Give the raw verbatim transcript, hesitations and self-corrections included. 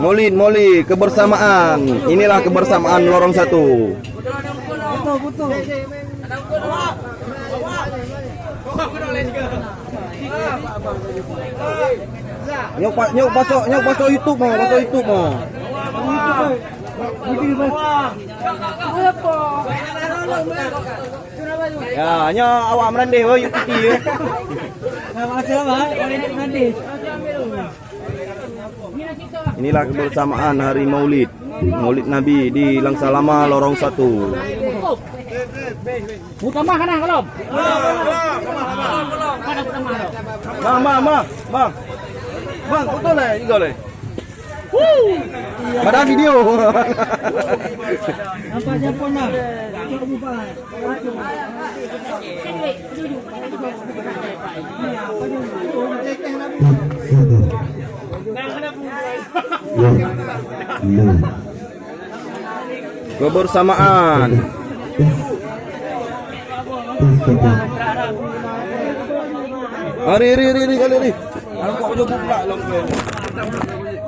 Maulid, Maulid, kebersamaan. Inilah kebersamaan lorong satu. Nyok pa-, nyok pasok, nyok pasok YouTube mo, pasok YouTube mo. Ya, nyoe awak meurandeh, woi, YouTube ya. Inilah kebersamaan hari Maulid, Maulid Nabi di Langsalama Lorong Satu. Mutamah kana kalau. Bang, bang, bang, bang. Bang, foto lah, tiga lah. Pada video. Nampak Japun lah. Kebersamaan. Ari, ari, ari, ari, ari, ari. Alah, kok jauh pula, long.